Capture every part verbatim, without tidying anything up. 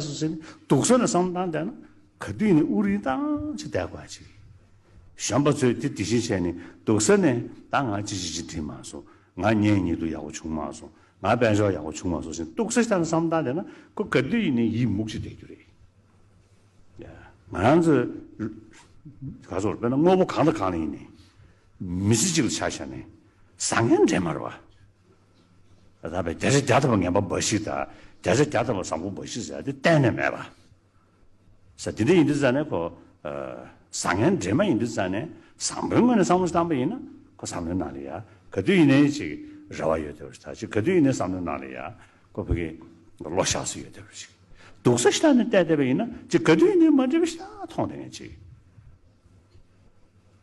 སོང་ཟེར་ནས་སྡུག་ས་ནས་བསམ་བློ་བཏང་བསྡད་ན་ག་དུས་ནས་དབུགས་རིང་ཐང་ཅིག་བསྡད་དགོས་ཅིག་གཞོན་པ་ཚོས་དེ་དེ་བཞིན་བྱས་ནས་སྡུག་ས་ནས་ད་ང་ཅི་ཅི་ཅི་བྲིས་མ་སོང་། ང་གཉེན་ཉེ་དུ་ཡག་པོ་བྱུང་མ་སོང་། ང་དཔལ་འབྱོར་ཡག་པོ་བྱུང་མ་སོང་ཟེར་སྡུག་ས་ཞིག་བཏང་ནས་བསམ་བློ་བཏང་བསྡད་ན་ཁོ་ག་དུས་ཡིན་ནའི་ཡིད་མུག་ཅིག་བསྡད་རྒྱུ་རེད། ཡ། ང་རང་ཚོ་ག་ཚོད་དཔེར་ན་དངོས་པོ་གང་དང་གང་ལ་ཡིན་ནའི་མི་ཚེ་གཅིག་ལ་ཆ་བཞག་ནས་བཟང་ངན་འདྲེས་མ་རེད་བ། ད་བརྒྱ་ཆ་བརྒྱ་ཐམ་པ་ངན་པ་འབའ་ཞིག་དང་བརྒྱ་ཆ་བརྒྱ་ཐམ་པ་བཟང་པོ་འབའ་ཞིག་ཟེར་ཡ་དེ་གཏན་ནས་མེད་པ། ས་དེ་འདྲ་ཡིན་དུས་ཙ་ནས་ཁོ། ཨ། བཟང་ངན་འདྲེས་མ་ཡིན་དུས་ཙ་ནས་བཟང་པོའི་ངོས་ནས་བསམ་བློ་བཏང་པ་ཡིན་ན་ཁོ་བསམ་བློའི་ནང་ལ་ཡ་ག་དུས་ཡིན་ནའི་ཅིག་རེ་བ་ཡོད་བསྡད་པ་ཞིག་ད་ཅིག་ག་དུས་ཡིན་ནའི་བསམ་བློའི་ནང་ལ་ཡ་ཁོ་ཕ་གི་བློ་ཤག་སུ་ཡོད་བསྡད་པ་ཞིག་སྡུག་ས་ཞིག་ལ་ནས་བལྟས་བསྡད་པ་ཡིན་ན་ཅིག་ག་དུས་ཡིན་ནའི་མ་འགྲིག་པ་ཞིག་མཐོང་བསྡད་མཁན་ཅིག་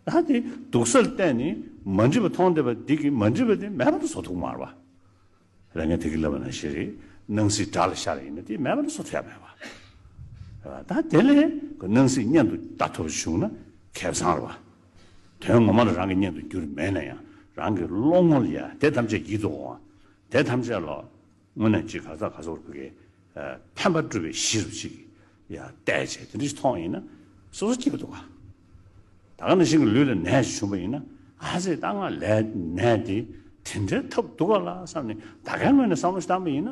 ད་དེ་སྡུག་ས་ལ་བལྟས་ནས་མ་འགྲིག་པ་མཐོང་བསྡད་པ་འདི་གི་མ་འགྲིག་པ་དེ་མེད་པ་དུ་བཟོ་ཐུབ་མ་རེད་བ། ལས་ངན་དེ་གི་ལབ་པ་ནང་བཞིན་རེད། སྣང་སྲིད་དགྲ་ལ་ཤར་ཡིན་ན་དེ་མེད་པ་ནི་སོ་ཐོས་མེད་པ། ད་དེ་ལས་སྣང་སྲིད་གཉེན་དུ་བལྟ་ཐུབ་བྱུང་ན་ཁེ་བཟང་རེད་བ། དོན་ངོ་མ་ལ་རང་གི་གཉེན་དུ་གྱུར་མེད་ན་ཡང་རང་གི་བློ་ངོ་ལ་ཡ་དེ་ཐམས་ཅད་ཡིད་དུ་འོང་བ། དེ་ཐམས་ཅད་ལ་དངོས་གནས་ཅིག་ག་ས་ག་ས་བར་བུ་གའི་ཕན་པ་སྒྲུབ་པའི་གཞི་རུ་ཅིག་ཡ་བལྟས་བྱས་དེ་འདྲ་ཞིག་མཐོང་ཡིན་ན་སོ་སོ་སྐྱིད་པ་འདུག་ག་ད་ག་ནང་བཞིན་གྱི་ལུས་ལ་ནད་ཅིག་བྱུང་པ་ཡིན་ན་ཨ་ཙི་ད་ང་ལས་ནད་དེ་དེ་འདྲའི་ཐབས་འདུག་ག་ལ་བསམ་ནས་ད་གའི་ངོས་ནས་བསམ་བློ་ཞིག་བཏང་པ་ཡིན་ན།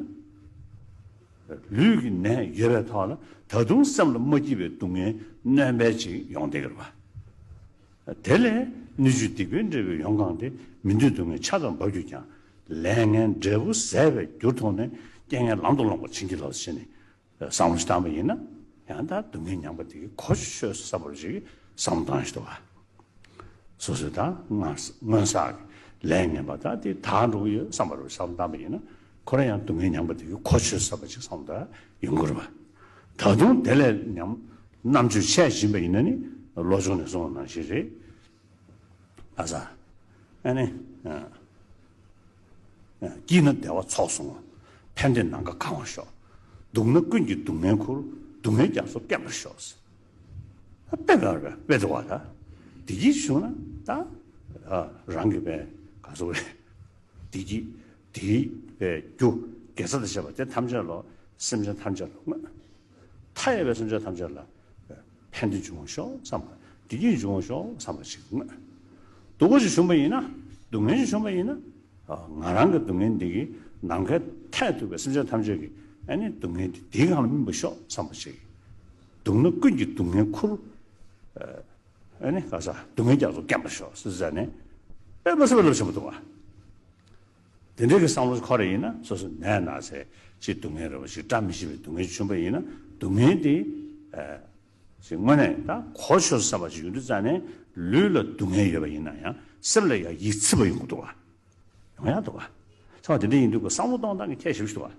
ལུས་ཀྱི་ནད་ཡོད་པའི་ཐོག་ལ་ད་དུང་སེམས་ལ་མ་སྐྱིད་པའི་སྡུག་བསྔལ་སྣོན་པ་ཅིག་ཡོང་བསྡད་ཀྱི་རེད་བ། དེ་ལས་སྣོད་བཅུད་སྡིག་པའི་འབྲས་བུས་ཡོངས་གང་སྟེ། མི་འདོད་སྡུག་བསྔལ་ཆར་ལྟར་འབབ་གྱུར་ཀྱང་། ལས་ངན་འབྲས་བུ་ཟད་པའི་རྒྱུར་མཐོང་ནས། རྐྱེན་ངན་ལམ་དུ་སློང་བར་བྱིན་གྱིས་རློབས་ཟེར་ནས། བསམ་བློ་ཞིག་བཏང་པ་ཡིན་ན། ཡང་ད་སྡུག་བསྔལ་མྱངས་པ་དེ་གི་གོ་ཆོད་ཆོད་བསམ་པ་ཞིག་བསམ་བློ་བཏང་ཞིག་འདུག་ག་སོ་སོའི་ད་སྔོན་སྔོན་བསགས་ཀྱི་ལས་ངན་པ་ད་དེ་དག་འགྲོ་གི་ཡོད་བསམ་པ་རུ་བསམ་བློ་བཏང་པ་ཡིན་ན། ཁོ་རང་ཡང་སྡུག་བསྔལ་མྱངས་པ་དེ་གི་གོ་ཆོད་བསམ་པ་ཞིག་བསམ་བློ་ཡོང་གི་རེད་པ། ད་དུང་དེ་ལས་ཉམས་རྣམ་དཔྱོད་ཆེ་བཞིན་པ་ཡིན་ན་ནི་བློ་སྦྱོང་ནས་གསུངས་པ་ནང་བཞིན་རེད། ཨ་ས། ཨ་ནི། ཨ། སྐྱིད་ན་བདེ་བ་ཚོགས་བསོང་། ཕན་བདེ་ནམ་མཁའ་གང་བར་ཤོག་སྡུག་ན་ཀུན་གྱི་སྡུག་བསྔལ་ཁུར། སྡུག་བསྔལ་རྒྱ་མཚོ་སྐེམ་པར་ཤོག་དཔེ་བར་བས་དཔེ་འདུག་བ་ད། བདེ་སྐྱིད་བྱུང་ན་ད། རང་གི་བས་ག་ཚོད་རེད། བདེ་སྐྱིད་དེའི་བས་རྒྱུ་དགེ་རྩ་དང་བཅས་པ་དེ་ཐམས་ཅད་ལོ་སེམས་ཅན་ཐམས་ཅད་ལོ་དངོས། མཐའ་ཡས་པའི་སེམས་ཅན་ཐམས་ཅད་ལ་ཕན་བདེ་འབྱུང་བ་ཤོག་བསམ་པ། བདེ་སྐྱིད་འབྱུང་བ་ཤོག་བསམ་པ་ཞིག་དངོས། སྡུག་པོ་ཞིག་བྱུང་བ་ཡིན་ན། སྡུག་བསྔལ་ཞིག་བྱུང་བ་ཡིན་ན། ང་རང་གི་སྡུག་བསྔལ་འདི་གིས་ནམ་མཁའི་མཐས་གཏུགས་པའི་སེམས་ཅན་ཐམས་ཅད་ཀྱི་ཨ་ནི་སྡུག་བསྔལ་འདི་དེའི་སྒང་ལ་སྨིན་པ་ཤོག་བསམ་པ་ཞིག་སྡུག་ན་ཀུན་གྱི་སྡུག་བསྔལ་ཁུར། ཨ་ནི་ག་ས་སྡུག་བསྔལ་རྒྱ་མཚོ་སྐེམ་པར་ཤོག་ཟེར་ཟེར་ནས་དཔེ་མ་སྲིད་པ་ལབ་བཞིན་པ་འདུག་བ། དེ་འདྲའི་གི་བསམ་བློ་འཁོར་རེ་ཡིན་ན་སོ་སོ་ནད་ན་ཚེ་ཅིག་སྡུག་བསྔལ་རེ་བ་ཞིག་བཀྲ་མི་ཤིས་པའི་སྡུག་བསྔལ་བྱུང་པ་ཡིན་ན་སྡུག་བསྔལ་དེ་ཅིག་དངོས་གནས་ད་གོ་ཆོད་བསམ་པ་ཞིག་ཡོང་དུས་ཙ་ནས་ལུས་ལ་སྡུག་བསྔལ་ཡོད་པ་ཡིན་ན་ཡང་སེམས་ལ་ཡང་ཡིད་ཚིམ་པ་ཡོང་གི་འདུག་བ། ཡོང་ཡག་འདུག་བ། ཚང་མ་དེ་འདྲ་ཡིན་དུས་ཀྱི་བསམ་བློ་གཏོང་སྟངས་ཀྱི་ཁྱད་ཞིབ་ཞིག་འདུག་བ།